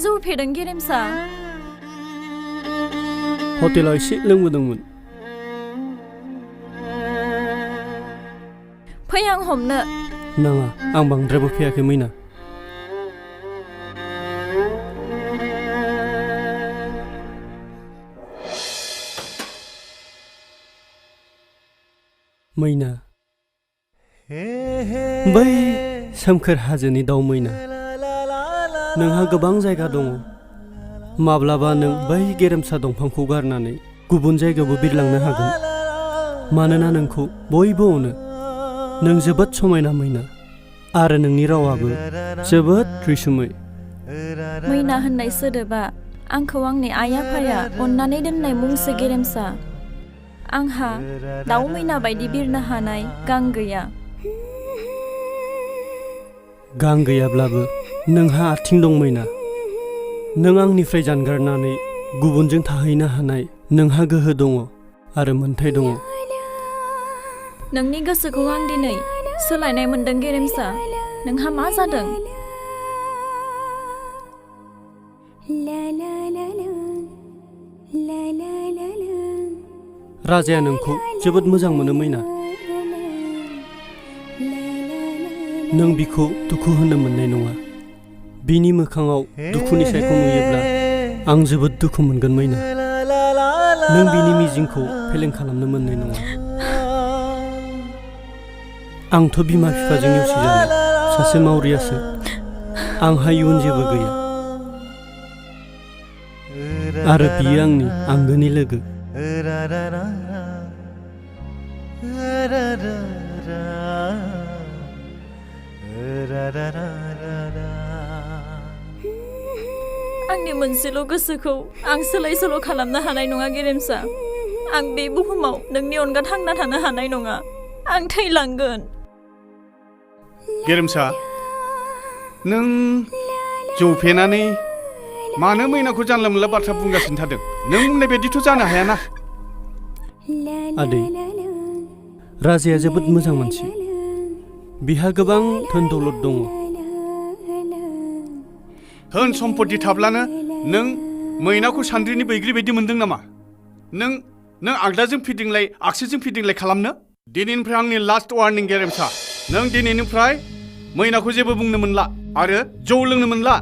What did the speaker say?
जौ फेदों गेरेमसा? हटेलाव एसे लोंबोदोंमोन। फै आं हमनो। नाङा, आं बांद्रायबो फैयाखै मैना। मैना, बै सोमखोर हाजोनि दाउ मैना, नोंहा गोबां जायगा दङ। माब्लाबा नों बै गेरेमसा दंफांखौ गारनानै गुबुन जायगायावबो बिरलांनो हागोन, मानोना नोंखौ बयबो अनो। नों जोबोद समायना मैना, आरो नोंनि रावाबो जोबोद रैसुमै। मैना होननाय सोदोबा आंखौ आंनि आइ आफाया अननानै दोननाय मुंसो गेरेमसा। आंहा दाउ मैना बायदि बिरनो हानाय गां गैया। गां गैयाब्लाबो नोंहा आथिं दं मैना। नों आंनिफ्राय जानगारनानै गुबुनजों थाहैनो हानाय नोंहा गोहो दङ आरो मोन्थाय दङ। नोंनि गोसोखौ आं दिनै सोलायनाय मोनदों गेरेमसा। नोंहा मा जादों? राजाया नोंखौ जोबोद मोजां मोनो मैना। नों बिखौ दुखु होनो मोननाय नङा। बिनि मोखाङाव दुखुनि सायखौ नुयोब्ला आं जोबोद दुखु मोनगोन मैना। नों बिनि मिजिंखौ फेलें खालामनो मोननाय नङा। आंथ' बिमा बिफाजों नेवसिजानाय सासे मावरियासो। आंहा इयुन जेबो गैया, आरो बियो आंनि आंगोनि लोगो। आंनि मोनसेल' गोसोखौ आं सोलाय सोल' खालामनो हानाय नङा गेरेमसा। आं बे बुहुमाव नोंनि अनगा थांना थानो हानाय नङा। आं थैलांगोन। गेरेमसा, नों जौ फेनानै मानो मैनाखौ जानला मोनला बाथ्रा बुंगासिनो थादों? नों बुंनाय बायदिथ' जानो हायाना। आदै, राजाया जोबोद मोजां मानसि। बिहा गोबां धोन दौलत दङ। धोन सम्पति थाब्लानो नों मैनाखौ सान्द्रिनि बैग्रि बायदि मोनदों नामा? नों आगदाजों फिदिंलाय आगसिजों फिदिंलाय खालामनो? दिनैनिफ्राय आंनि लास्ट वार्निं गेरेमसा। नों दिनैनिफ्राय मैनाखौ जेबो बुंनो मोनला आरो जौ लोंनो मोनला।